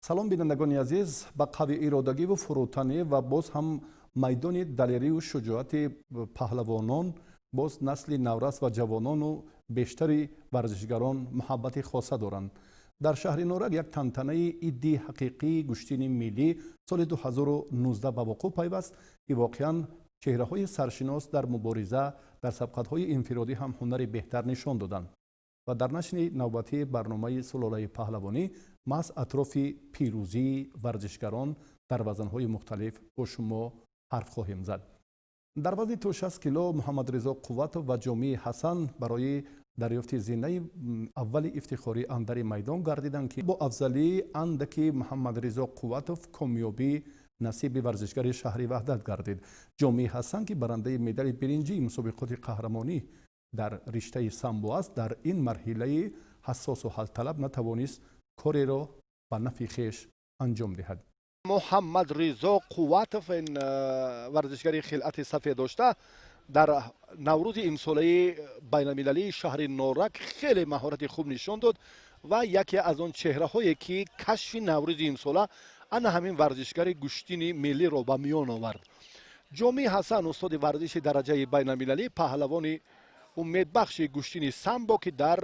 Салом, бинандагони азиз. Ба қави иродагиву фурӯтанӣ ва боз ҳам майдони далериву шуҷоати паҳлавонон боз насли наврас ва ҷавонону бештари варзишгарон муҳаббати хоса доранд. Дар шаҳри Норак як тантанаи идди ҳақиқии гӯштини миллӣ соли 2019 ба вуқӯъ пайваст, ки воқеан чеҳраҳои саршинос дар мубориза дар сабқатҳои инфиродӣ ҳам ҳунари беҳтар нишон доданд. Ва дар нашри навбатии барномаи Сулолаи паҳлавонӣ маҳз атрофи пирӯзии варзишгарон дар вазнҳои мухталиф бо шумо ҳарф хоҳем зад. Дар вазни то 60 кило Муҳаммадризо Қувватов ва Ҷомии Ҳасан барои дарёфти зинаи аввали ифтихорӣ андари майдон гардиданд, ки бо афзалии андаки Муҳаммадризо Қувватов комёбӣ насиби варзишгари шаҳри Ваҳдат гардид. Ҷомии Ҳасан, ки барандаи медали биринҷии мусобиқоти қаҳрамонӣ дар риштаи самбо аст, дар ин марҳилаи ҳассосу ҳалталаб натавонист кореро ба нафъи хеш анҷом диҳад. Муҳаммадризо Қувватов, ин варзишгари хилъати сафед дошта, дар наврӯзи имсолаи байналмилалии шаҳри Норак хеле маҳорати хуб нишон дод ва яке аз он чеҳраҳое ки кашфи наврӯзи имсола ана ҳамин варзишгари гӯштини миллиро ба миён овард. Ҷомии Ҳасан, устоди варзиши дараҷаи байналмилалӣ, паҳлавони умедбахши гӯштини самбо, ки дар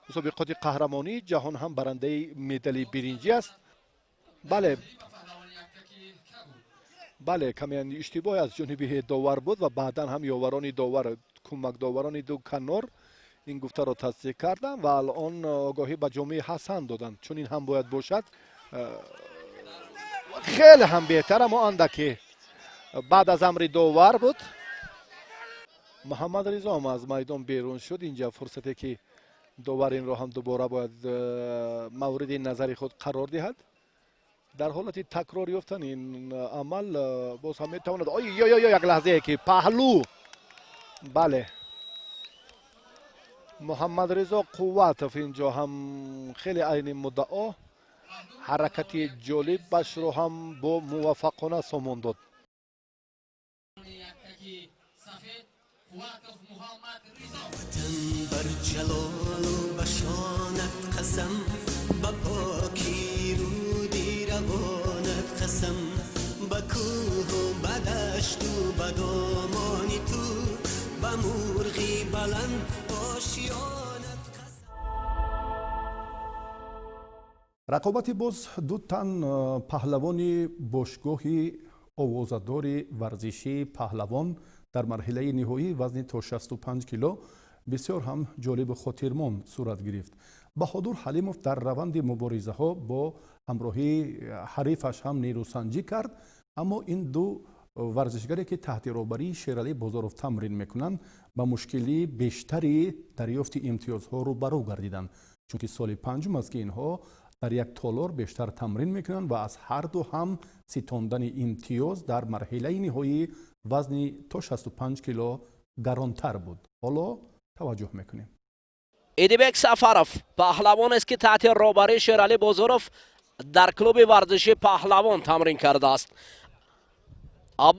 мусобиқоти қаҳрамонии ҷаҳон ҳам барандаи медали биринҷӣ аст. Бале, бале, каме иштибоҳ аз ҷониби довар буд ва баъдан ҳам ёварони довар, кӯмакдоварони ду канор ин гуфтаро тасдиқ карданд ва алон огоҳӣ ба Ҷомии Ҳасан доданд. Чунин ҳам бояд бошад. Хеле ҳам беҳтар, аммо андаке баъд аз амри довар буд. Муҳаммадризо ҳам аз майдон берун шуд. Инҷа фурсате ки довар инро ҳам дубора бояд мавриди назари худ қарор диҳад. Дар ҳолати такрор ёфтан ин амал боз ҳам метавонад. Ой ой ой, як лаҳзае ки паҳлӯ. Бале, Муҳаммадризо Қувватов инҷо ҳам хеле айни муддао ҳаракати ҷолибашро ҳам бо муваффақона сомон дод. Бар ҷалолу ба шонат қасам, ба покӣ руди равонат қасам, ба кӯҳу ба дашту ба домони ту, ба мурғи баланд ошёнат қасам. Рақобати боз ду тан паҳлавони бошгоҳи овозадори варзишии паҳлавон дар марҳилаи ниҳоии вазни то 65 кило бисёр ҳам ҷолибу хотирмон сурат гирифт. Баҳодур Ҳалимов дар раванди муборизаҳо бо ҳамроҳии ҳарифаш ҳам нерӯсанҷӣ кард, аммо ин ду варзишгаре ки таҳти роҳбарии Шералӣ Бозоров тамрин мекунанд, ба мушкилии бештари дарёфти имтиёзҳо рӯбарӯ гардиданд, чунки соли панҷум аст ки инҳо дар як толор бештар тамрин мекунанд ва аз ҳарду ҳам ситондани имтиёз дар марҳилаи ниҳоии вазни то 65 кило гаронтар буд. Ҳоло таваҷҷӯҳ мекунем. Идибек Сафаров паҳлавонест, ки таҳти роҳбарии Шералӣ Бозоров дар клуби варзиши Паҳлавон тамрин кардааст.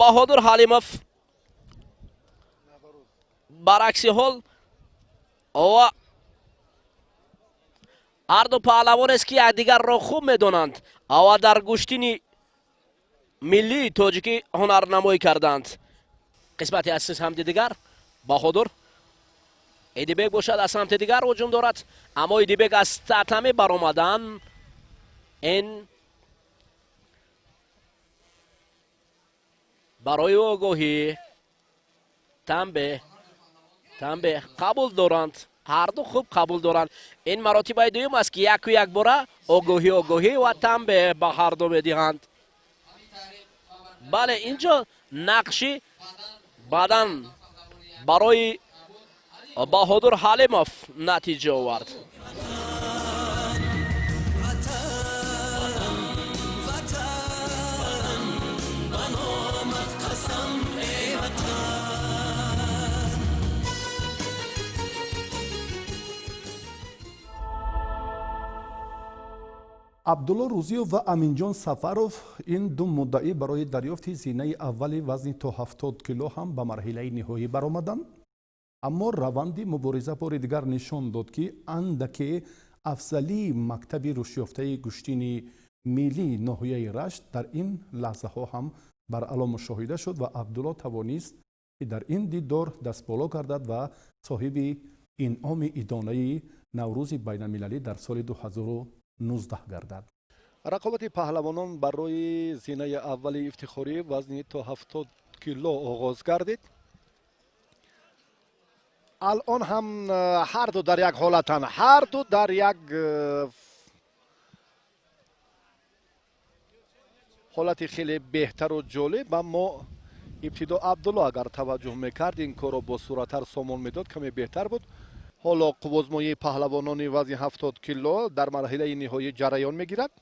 Баҳодур Ҳалимов баръакси ҳол ва ҳарду паҳлавонест, ки якдигарро хуб медонанд ва дар гӯштини миллии тоҷикӣ ҳунарнамоӣ карданд. Қисмати аз самти дигар Баҳодур, Идибек бошад аз самти дигар ҳуҷум дорад, аммо Идибек аз татами баромадан ин барои огоҳӣ танбеҳ қабул доранд. Ҳарду хуб қабул доранд. Ин маротибаи дуюм аст, ки яку якбора огоҳӣ ва танбеҳ ба ҳарду медиҳанд. Бале, инҷо нақши бадан барои Баҳодур Ҳалимов натиҷа овард. Абдулло Рӯзиев ва Аминҷон Сафаров, ин ду муддаӣ барои дарёфти зинаи аввали вазни то 70 кило ҳам ба марҳилаи ниҳоӣ баромаданд. Аммо раванди мубориза бори дигар нишон дод, ки андаке афзалии мактаби рушдёфтаи гӯштини миллии ноҳияи Рашт дар ин лаҳзаҳо ҳам баръало мушоҳида шуд ва Абдулло тавонист, ки дар ин дидор дастболо гардад ва соҳиби инъоми идонаи Наврӯзи байналмилалӣ дар соли 2019 гардад. Рақобати паҳлавонон барои зинаи аввали ифтихорӣ вазни то 70 кило оғоз гардид. Алон ҳам ҳарду дар як ҳолатанд, ҳарду дар як ҳолати хеле беҳтару ҷолиб, аммо ибтидо Абдулло агар таваҷҷӯҳ мекард, ин корро бо суръаттар сомон медод, каме беҳтар буд. Ҳоло қуввозмоии паҳлавонони вазни 70 кило дар марҳилаи ниҳоӣ ҷараён мегирад.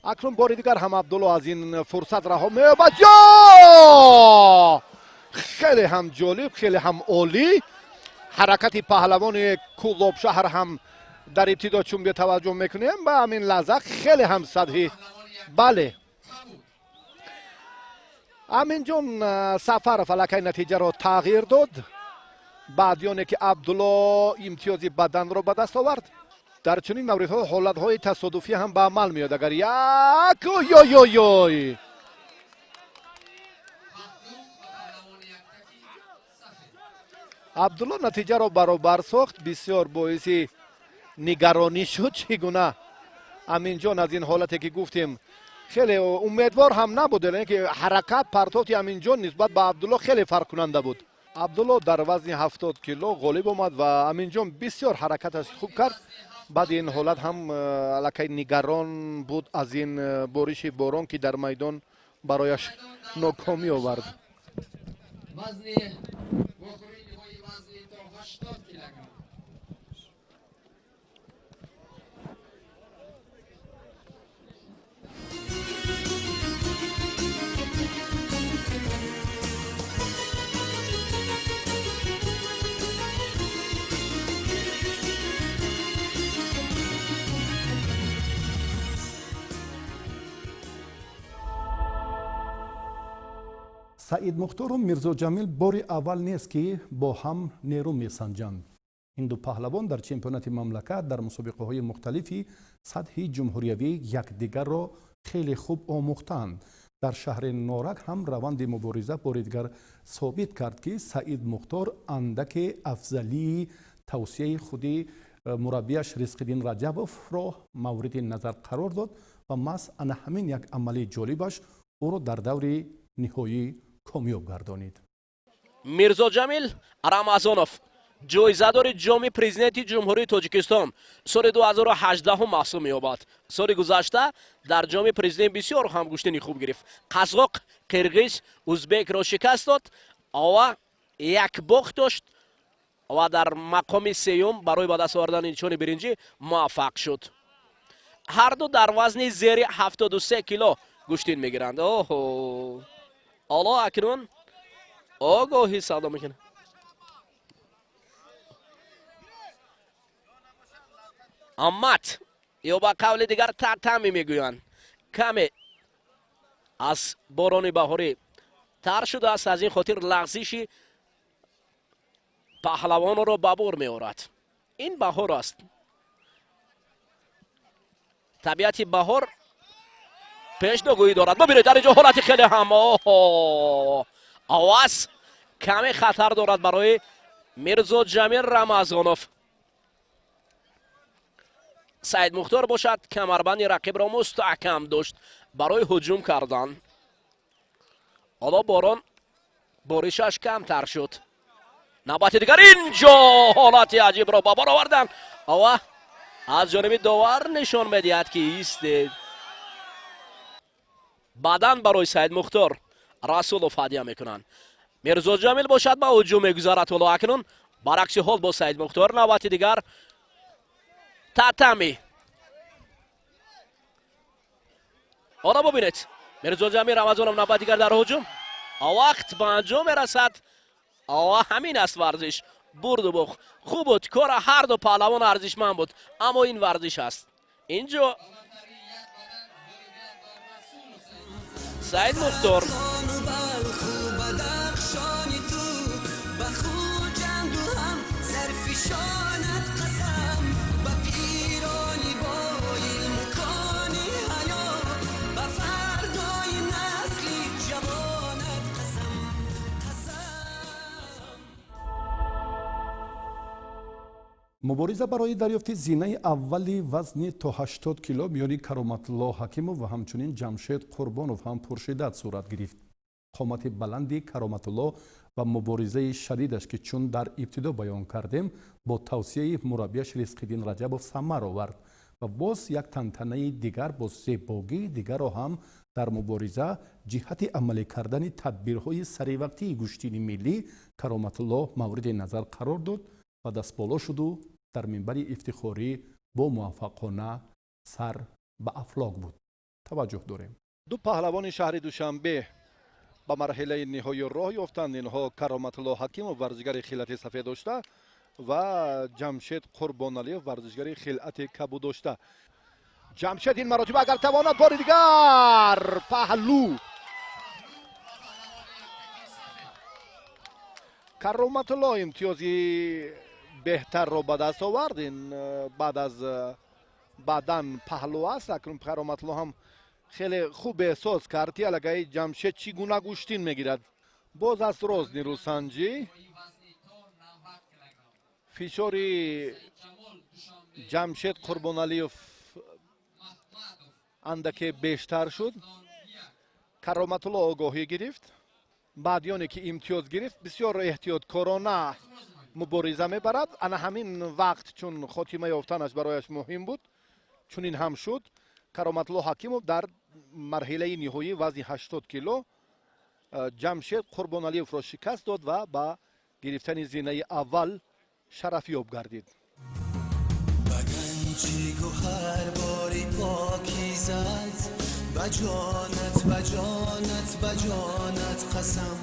Акнун бори дигар ҳам Абдулло аз ин фурсат раҳо меёбад. Ё хеле ҳам ҷолиб, хеле ҳам олӣ ҳаракати паҳлавони Кӯлобшаҳр ҳам дар ибтидо чун бетаваҷҷӯҳ мекунем, ба ҳамин лаҳза хеле ҳам сатҳи. Бале, Аминҷон Сафаров аллакай натиҷаро тағйир дод баъди оне ки Абдулло имтиёзи баданро ба даст овард. Дар чунин мавридҳо ҳолатҳои тасодуфӣ ҳам ба амал меояд. Агар як ёй-ёй-ёй Абдулло натиҷаро баробар сохт, бисёр боиси нигаронӣ шуд, чӣ гуна Аминҷон аз ин ҳолате ки гуфтем хеле умедвор ҳам набуд, яъне ки ҳаракат партофти Аминҷон нисбат ба Абдулло хеле фарқкунанда буд. Абдулло дар вазни 70 кило ғолиб омад ва Аминҷон бисёр ҳаракаташ хуб кард. Баъди ин ҳолат ҳам аллакай нигарон буд аз ин бориши борон, ки дар майдон барояш нокомӣ овард. Саид Мухтору Мирзоҷамил бори аввал нест, ки бо ҳам нерӯ месанҷанд. Ин ду паҳлавон дар чемпионати мамлакат, дар мусобиқаҳои мухталифи сатҳи ҷумҳуриявӣ якдигарро хеле хуб омӯхтаанд. Дар шаҳри Норак ҳам раванди мубориза бори дигар собит кард, ки Саид Мухтор андаке афзалии тавсияи худи мураббияш Ризқиддин Раҷабовро мавриди назар қарор дод ва маҳз ана ҳамин як амали ҷолибаш ӯро дар даври ниҳоӣ комёб гардонид. Мирзоҷамил Рамазонов ҷоизадори ҷоми президенти Ҷумҳурии Тоҷикистон соли 2018 маҳсул меёбад. Соли гузашта дар ҷоми президент бисёр ҳам гӯштини хуб гирифт. Қазоқ, қирғиз, узбекро шикаст дод ва як бохт дошт ва дар мақоми сеюм барои ба даст овардани нишони биринҷӣ муваффақ шуд. Ҳарду дар вазни зери 73 кило гӯштин мегиранд. Оҳо, ҳоло акнун огоҳӣ садо мекунад. Аммат ё ба қавли дигар татами мегӯянд, каме аз борони баҳорӣ тар шудааст, аз ин хотир лағзиши паҳлавонро ба бор меорад. Ин баҳор аст, табиати баҳор пешногӯӣ дорад. Бибинед, дар инҷо ҳолати хеле ҳам оҳо оваз каме хатар дорад барои Мирзоҷамил Рамазонов. Саид Мухтор бошад, камарбанди рақибро мустаҳкам дошт барои ҳуҷум кардан. Ҳоло борон боришаш камтар шуд. Навбати дигар инҷо ҳолати аҷибро ба бор оварданд ва аз ҷониби довар нишон медиҳад, ки истед. Баъдан барои Саид Мухтор Расулов ҳадя мекунанд. Мирзоҷамил бошад, ба ҳуҷум мегузарад. Ҳоло акнун баръакси ҳол бо Саид Мухтор навбати дигар татами. Ҳоло бубинед, Мирзоҷамил Рамазонов навбати дигар дар ҳуҷум. Вақт ба анҷом мерасад ва ҳамин аст варзиш. Бурду бохт хуб буд, кора ҳар ду паҳлавон арзишманд буд, аммо ин варзиш аст. Инҷо Саид Мухтор. Мубориза барои дарёфти зинаи аввали вазни то 80 кило миёни Кароматулло Ҳакимов ва ҳамчунин Ҷамшед Қурбонов ҳам пуршиддат сурат гирифт. Қомати баланди Кароматулло ва муборизаи шадидаш, ки чун дар ибтидо баён кардем, бо тавсияи мураббияш Ризқиддин Раҷабов самар овард ва боз як тантанаи дигар бо зебогии дигарро ҳам дар мубориза ҷиҳати амалӣ кардани тадбирҳои саривақтии гӯштини миллӣ Кароматулло мавриди назар қарор дод ва дастболо шуду дар минбари ифтихорӣ бо муваффақона сар ба афлок буд. Таваҷҷӯҳ дорем. Ду паҳлавони шаҳри Душанбе ба марҳилаи ниҳоӣ роҳ ёфтанд. Инҳо Кароматулло Ҳакимов, варзишгари хилати сафед дошта, ва Ҷамшед Қурбоналиев, варзишгари хилати кабуд дошта. Ҷамшед ин маротиба агар тавонад бори дигар паҳлӯ. Кароматулло имтиёзи беҳтарро ба даст овард. Ин баъд аз баъдан паҳлӯ аст. Акнун Кароматулло ҳам хеле хуб эҳсос кард, ки аллакай Ҷамшед чӣ гуна гӯштин мегирад. Боз аст роз нерӯсанҷӣ. Фишори Ҷамшед Қурбоналиев андаке бештар шуд. Кароматулло огоҳӣ гирифт. Баъди оне ки имтиёз гирифт, бисёр эҳтиёткорона мубориза мебарад. Ана ҳамин вақт, чун хотима ёфтанаш барояш муҳим буд, чунин ҳам шуд. Кароматулло Ҳакимов дар марҳилаи ниҳоӣ вазни 80 кило Ҷамшед Қурбоналиевро шикаст дод ва ба гирифтани зинаи аввал шарафёб гардид. Ба ганҷи гӯҳар бори покизат, ба ҷонат, ба ҷонат, ба ҷонат қасам,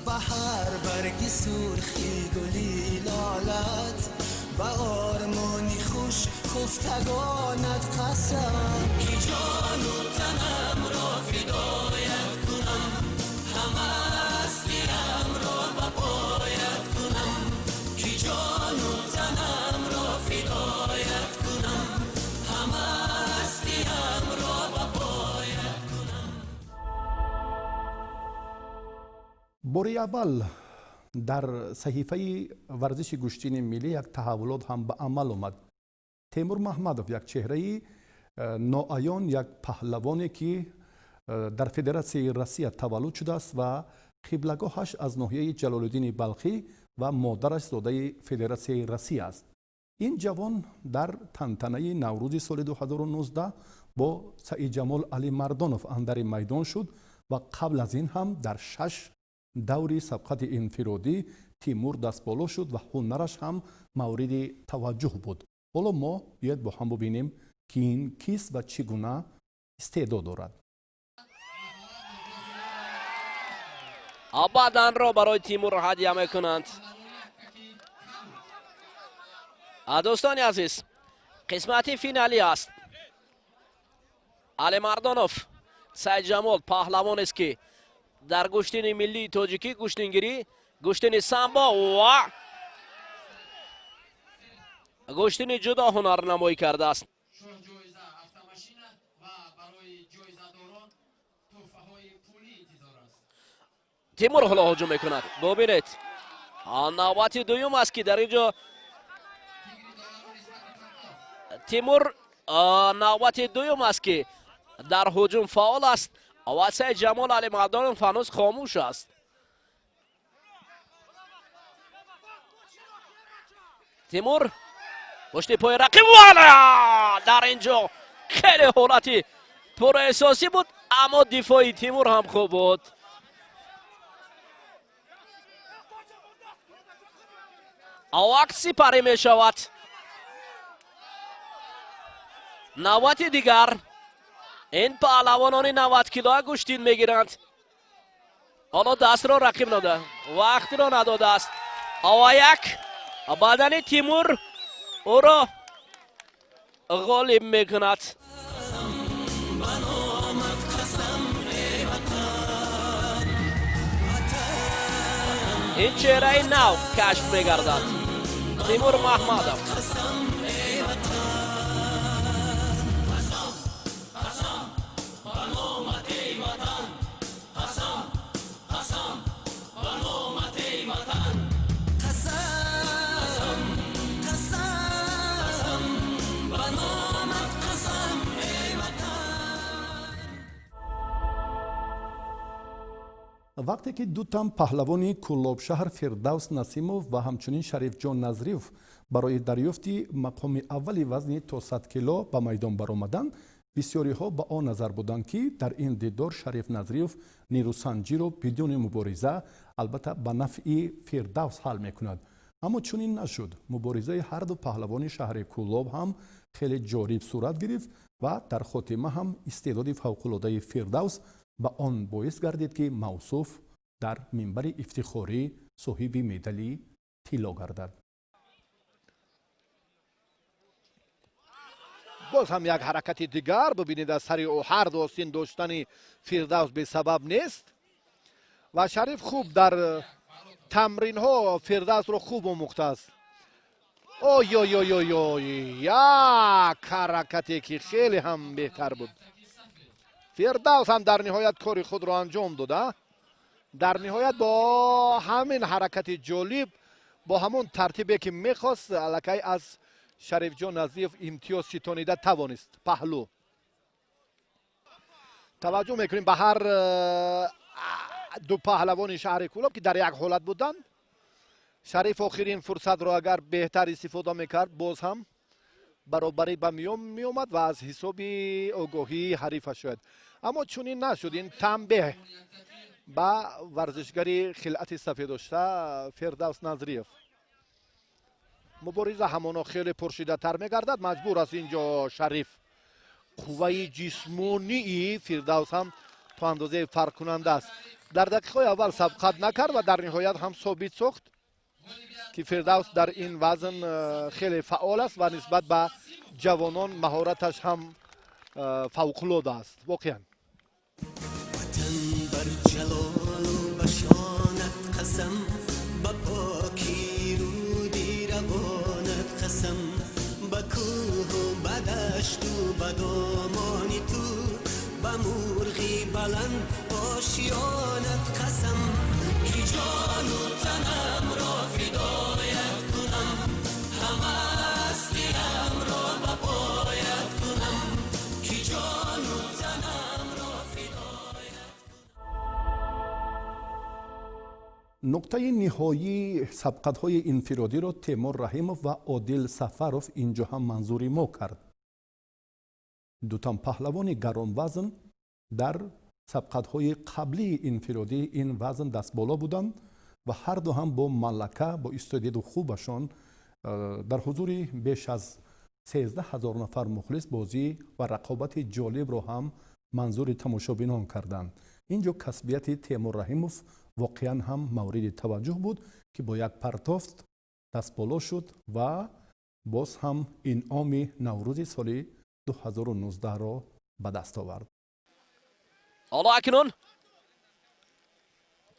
ба ҳар барги сурхи гули лолат, ба ормони хуш хуфтагонат қасам, ки ҷону танамро фидоят кунам, ҳама ҳастиамро ба поят кунам, ки ҷону танамро фидоят кунам, ҳама ҳастиамро ба поят кунам. Бори аввал дар саҳифаи варзиши гӯштини миллӣ як таҳаввулот ҳам ба амал омад. Темур Маҳмадов, як чеҳраи ноаён, як паҳлавоне, ки дар Федератсияи Россия таваллуд шудааст ва қиблагоҳаш аз ноҳияи Ҷалолиддини Балхӣ ва модараш зодаи Федератсияи Россия аст. Ин ҷавон дар тантанаи Наврӯзи соли 2019 бо Саидҷамол Алимардонов андари майдон шуд ва қабл аз ин ҳам дар 6 даври сабқати инфиродӣ Тимур дастболо шуд ва ҳунараш ҳам мавриди таваҷҷӯҳ буд. Ҳоло мо биёед бо ҳам бубинем, ки ин кист ва чӣ гуна истеъдод дорад. Баданро барои Тимур ҳадя мекунанд. Дӯстони азиз, қисмати финалӣ аст. Алимардонов Саидҷамол паҳлавонест, ки дар гӯштини миллии тоҷикӣ гӯштингирӣ, гӯштини самбо ва гӯштини ҷудо ҳунарнамоӣ кардааст. Тимур ҳоло ҳуҷум мекунад. Бубинед, навбати дуюм аст, ки дар ин ҷо Тимур навбати дуюм аст, ки дар ҳуҷум фаъол аст ва Саидҷамол Алимардонов ҳанӯз хомӯш аст. Тимур пушти пои рақиб, вала дар ин ҷо хеле ҳолати пурэҳсосӣ буд, аммо дифои Тимур ҳам хуб буд. Авак сипарӣ мешавад. Навбати дигар ин паҳлавонони 90 килоа гӯштин мегиранд. Ҳоло дастро рақиб надода, вақтро надодааст. Ава як Бадани Тимур ӯро ғолиб мекунад. Ин чеҳраи нав кашф мегардад. Тимур Маҳмадов. Вақте ки ду тан паҳлавони Кӯлобшаҳр Фирдавс Насимов ва ҳамчунин Шарифҷон Назриев барои дарёфти мақоми аввали вазни то 100 кило ба майдон баромаданд, бисёриҳо ба он назар буданд, ки дар ин дидор Шариф Назриев нерӯсанҷиро бидуни мубориза, албатта, ба нафъи Фирдавс ҳал мекунад. Аммо чунин нашуд. Муборизаи ҳарду паҳлавони шаҳри Кӯлоб ҳам хеле ҷолиб сурат гирифт ва дар хотима ҳам истеъдоди фавқулодаи Фирдавс ба он боис гардид, ки мавсуф дар минбари ифтихорӣ соҳиби медали тилло гардад. Боз ҳам як ҳаракати дигар бибинед, аз сари ӯ ҳар ду остин доштани Фирдавс бесабаб нест ва Шариф хуб дар тамринҳо Фирдавсро хуб омӯхтааст. Ой-ой-ой-ой, як ҳаракате ки хеле ҳам беҳтар буд. Фирдавс ҳам дар ниҳоят кори худро анҷом дода. Дар ниҳоят бо ҳамин ҳаракати ҷолиб, бо ҳамон тартибе ки мехост, аллакай аз Шарифҷон Назриев имтиёз ситонида тавонист. Паҳлӯ. Таваҷҷӯҳ мекунем ба ҳар ду паҳлавони шаҳри Кӯлоб, ки дар як ҳолат буданд. Шариф охирин фурсатро агар беҳтар истифода мекард, боз ҳам баробарӣ ба миён меомад ва аз ҳисоби огоҳии ҳарифаш шояд. Аммо чунин нашуд. Ин танбеҳ ба варзишгари хилъати сафеддошта Фирдавс Назриев. Мубориза ҳамоно хеле пуршиддаттар мегардад. Маҷбур аст инҷо Шариф. Қувваи ҷисмонии Фирдавс ҳам то андозаи фарқкунанда аст. Дар дақиқаҳои аввал сабқат накард ва дар ниҳоят ҳам собит сохт, ки Фирдавс дар ин вазн хеле фаъол аст ва нисбат ба ҷавонон маҳораташ ҳам фавқулода аст. Воқеан. Ватан бар ҷалолу ба шонат қасам, ба покӣ руди равонат қасам, ба кӯҳу ба дашту ба домони ту, ба мурғи баланд ошёнат қасам, ки ҷону танамро фидоят кунам, ҳамастиамро ба поят кунам, ки ҷону танамро фидоят кунам. Нуқтаи ниҳоии сабқатҳои инфиродиро Темур Раҳимов ва Одил Сафаров инҷо ҳам манзури мо кард. Дутан паҳлавони гаронвазн дар сабқатҳои қаблии инфиродии ин вазн дастболо буданд ва ҳарду ҳам бо малака, бо истеъдоду хубашон дар ҳузури беш аз 13 000 нафар мухлис бозӣ ва рақобати ҷолибро ҳам манзури тамошобинон карданд. Инҷо касбияти Темур Раҳимов воқеан ҳам мавриди таваҷҷӯҳ буд, ки бо як партофт дастболо шуд ва боз ҳам инъоми Наврӯзи соли 2019-ро ба даст овард. Ҳоло акнун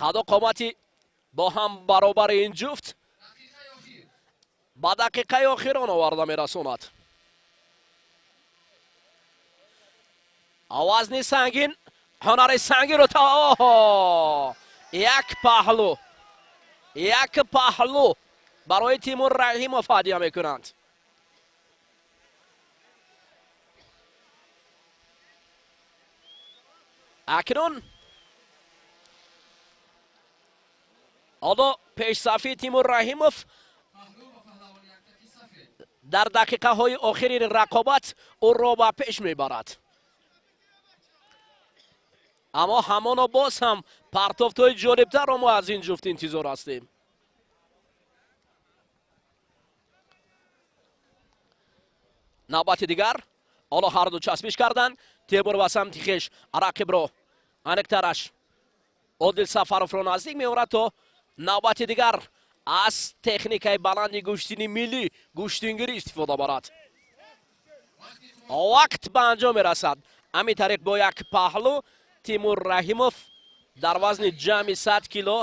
қаду қомати бо ҳам баробари ин ҷуфт ба дақиқаи охирон оварда мерасонад. Вазни сангин, ҳунари сангинро як паҳлӯ, як паҳлӯ барои Тимур Раҳимов ҳадя мекунанд. Акнун ҳоло пешсафи Тимур Раҳимов дар дақиқаҳои охири рақобат ӯро ба пеш мебарад. Аммо ҳамоно боз ҳам партофтҳои ҷолибтарро мо аз ин ҷуфт интизор ҳастем. Навбати дигар ҳоло ҳарду часпиш карданд. Темур ба самти хеш рақибро, аниқтараш Одил Сафаровро наздик меорад, то навбати дигар Аз техникаи баланди гӯштини миллӣ, гӯштингирӣ истифода барад. Вақт ба анҷом мерасад. Ҳамин тариқ бо як паҳлӯ Тимур Раҳимов дар вазни ҷамъи 100 кило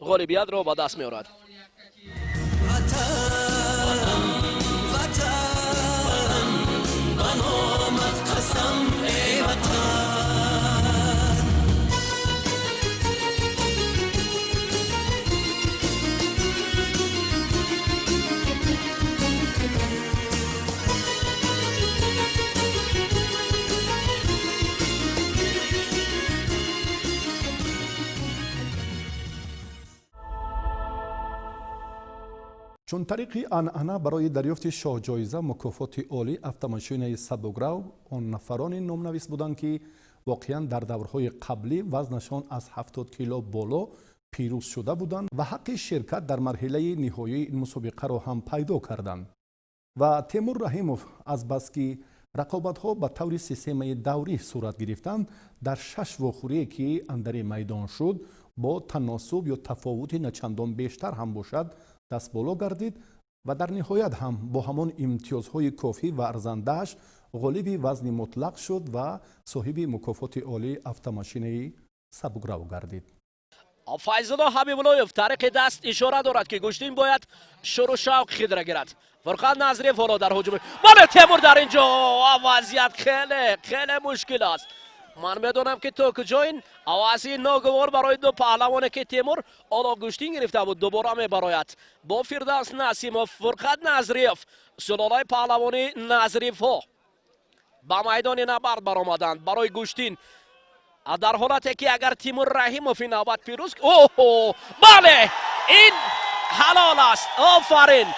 ғолибиятро ба даст меорад. Ватан, Ватан, ба номат қасам, эй Ватан. Чун тариқи анъана барои дарёфти шоҳҷоиза мукофоти олӣ автомошинаи сабукрав он нафарони номнавис буданд, ки воқеан дар даврҳои қаблӣ вазнашон аз 70 кило боло пирӯз шуда буданд ва ҳаққи ширкат дар марҳилаи ниҳоии ин мусобиқаро ҳам пайдо карданд. Ва Темур Раҳимов азбаски рақобатҳо ба таври системаи даврӣ сурат гирифтанд, дар шаш вохӯрие ки андари майдон шуд, бо таносуб ё тафовути начандон бештар ҳам бошад, даст боло гардид ва дар ниҳоят ҳам бо ҳамон имтиёзҳои кофӣ ва арзандааш ғолиби вазни мутлақ шуд ва соҳиби мукофоти олии автомошинаи сабукрав гардид. Файзулло Ҳабибуллоев тариқи даст ишора дорад, ки гӯштин бояд шуру шавқ хидра гирад. Фурқат Назриев ҳоло дар ҳуҷуми, бале, Темур дар ин ҷо вазъият хеле хеле мушкил аст. Ман медонам, ки то куҷо ин овази ногувор барои ду паҳлавоне, ки Темур ҳоло гӯштин гирифта буд, дубора мебарояд бо Фирдавс Насимов. Фурқат Назриев, сулолаи паҳлавони Назриевҳо ба майдони набард баромаданд барои гӯштин, дар ҳолате ки агар Тимур Раҳимов ин навбат пирӯз, оҳо, бале, ин ҳалол аст. Офарин,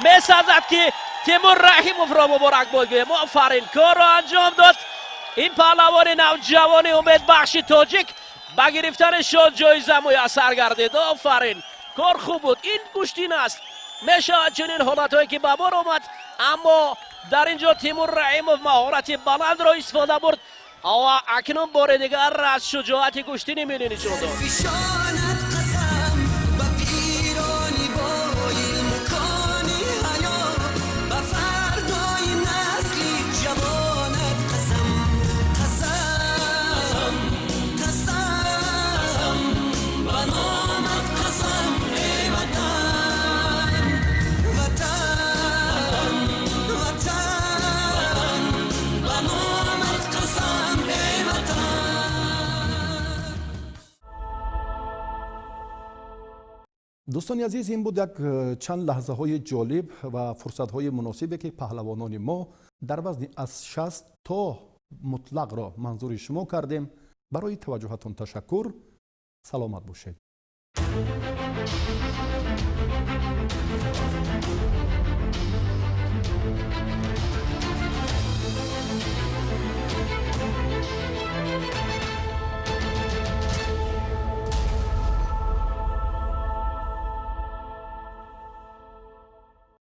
месазад, ки Тимур Раҳимовро муборакбод гӯем. Офарин, корро анҷом дод. Ин паҳлавони навҷавони умедбахши тоҷик ба гирифтани шоҳ-ҷоиза муяссар гардид. Офарин, кор хуб буд. Ин гӯштин аст, мешавад чунин ҳолатҳое ки ба бор омад, аммо дар ин ҷо Тимур Раҳимов маҳорати баландро истифода бурд ва акнун бори дигар аз шуҷоати гӯштини миллӣ нишон дод. Фишонат қасам ба пирони боилмукони ҳаё, ба фардои насли ҷавонат қасам, қасам, қасам, ба номат қасам, эй Ватан, Ватан, Ватан, ба номат қасам, эй Ватан. Дӯстони азиз, ин буд як чанд лаҳзаҳои ҷолиб ва фурсатҳои муносибе, ки паҳлавонони мо дар вазни аз 60 то мутлақро манзури шумо кардем. Барои таваҷҷӯҳатон ташаккур. Саломат бошед.